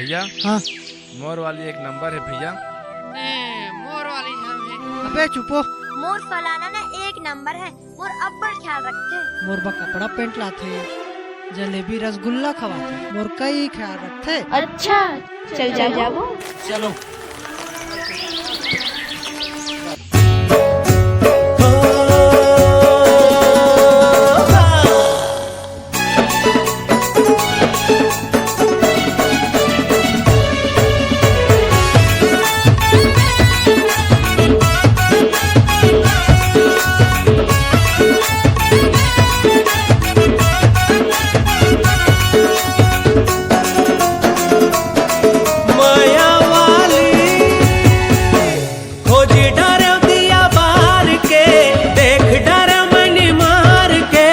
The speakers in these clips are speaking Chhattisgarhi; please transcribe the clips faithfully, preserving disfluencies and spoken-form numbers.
भैया, हाँ। मोर वाली एक नंबर है भैया। ए, मोर वाली हम है। अबे चुपो। मोर फलाना ना एक नंबर है, मोर अब्बड़ ख्याल रखथे। मोर बर कपड़ा पेंट लाथे, जलेबी रसगुल्ला खवाथे, मोर कई ख्याल रखथे। अच्छा, चल जा जाबो। चलो। माया वाली, खोज डर दिया बार के, देख डर मन मार के,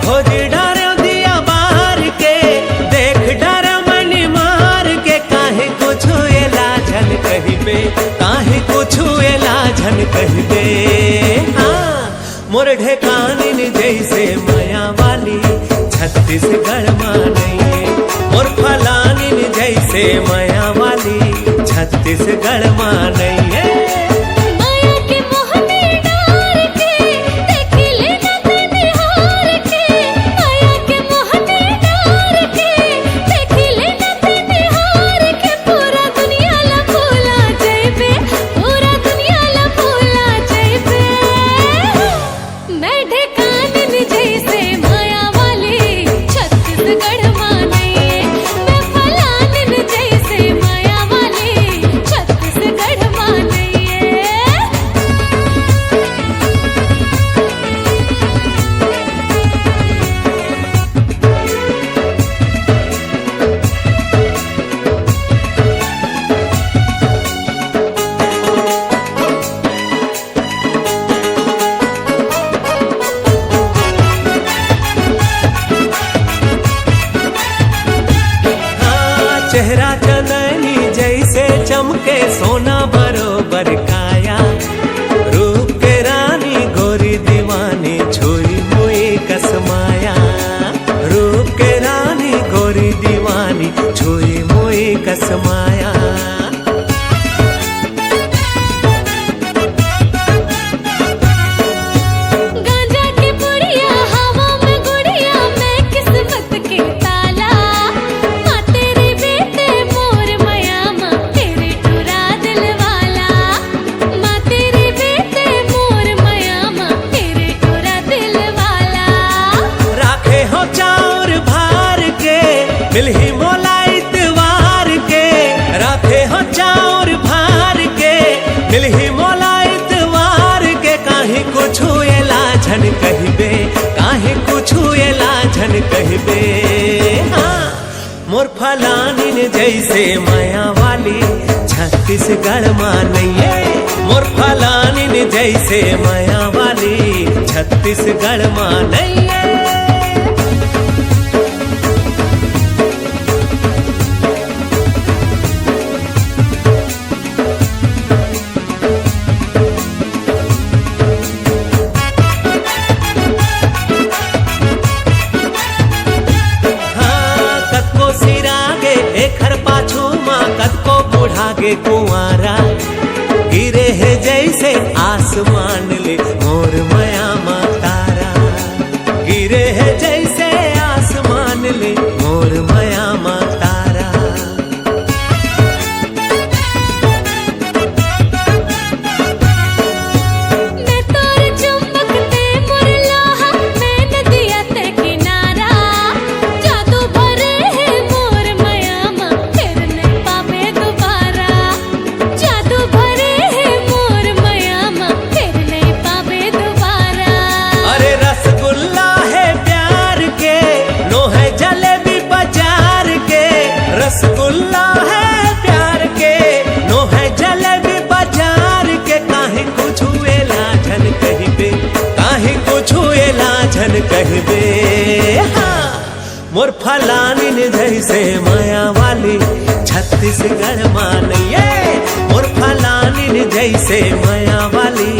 खोज डर दिया बार के, देख डर मन मार के, काहे कुछु एला झन कहिबे, काहे कुछु एला झन कहिबे। हाँ, मोर ढेकानिन जैसे माया वाली छत्तीसगढ़ मा नइये, मोर फलानिन जैसे माया वाली छत्तीसगढ़ मा नइये। माया के मोहनी डार के, देखी लेना ते निहार के। माया के मोहनी डार के, देखी लेना ते निहार के। पूरा दुनिया ला भुला जइबे, पूरा दुनिया ला भुला जइबे। मैं ढेकानिन जैसे माया वाली छत्तीसगढ़ मा नइये, मैं फलानिन जैसे माया वाली छत्तीसगढ़ मा नइये। हाँ, चेहरा चंदनी जैसे चमके सोना बरोबर काया, रूप के रानी गोरी दीवानी छुई मुई कस माया, रूप के रानी गोरी दीवानी छुई मुई कस माया। गांजा के पुड़िया, हवा में गुड़िया, मैं किस्मत के ताला। माँ तेरे बेटे मोर मया, माँ तेरे टुरा दिल वाला। माँ तेरे बेटे मोर मया, माँ तेरे टुरा दिल वाला। राखे हो चाउर भार के, मिलही मोला इतवार के। राखे हो चाउर भार के, मिलही मोला इतवार के। काहे कुछु एला झन कहिबे, काहे कुछु एला झन कहिबे। हाँ, मोर फलानिन जैसे मया वाली छत्तीसगढ़ मा नइये, मोर फलानिन जैसे मया वाली छत्तीसगढ़ मा नइये। हाँ, कतको सिरागे एखर पाछू मा, कतको बुढ़ागे कुंवारा। गिरे हे जैसे आसमान ले मोर मया मा तारा। गिरे हे जैसे आसमान ले मोर मया मा तारा। मैं तोर चुंबक ते मोर लोहा, मैं नदिया ते किनारा। जादू भरे हे मोर मया मा, फिर नहीं पावे दोबारा। जादू भरे हे मोर मया मा, फिर नहीं पावे दोबारा। अरे रसगुल्ला हे प्यार के, नो हे जलेबी बाजार के। रसगुल्ला हे प्यार के, नो हे जलेबी बाजार के। काहे कुछु एला झन कहिबे, काहे कुछु एला झन कहिबे। हाँ, मोर फलानिन जैसे मया वाली छत्तीसगढ़ मा नइये, मोर फलानिन जैसे मया वाली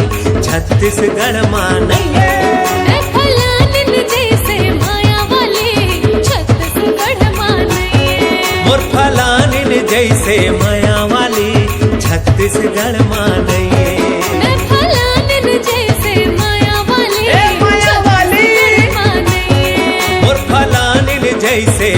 छत्तीसगढ़ मा नइये। मैं फलानिन जैसे मया वाली छत्तीसगढ़ मा नइये। मोर फलानिन ऐसे मया वाली छत्तीसगढ़ मा नइये। मैं फलानिन जैसे मया वाली ए, मया वाली। छत्तीसगढ़ मा नइये। मोर फलानिन जैसे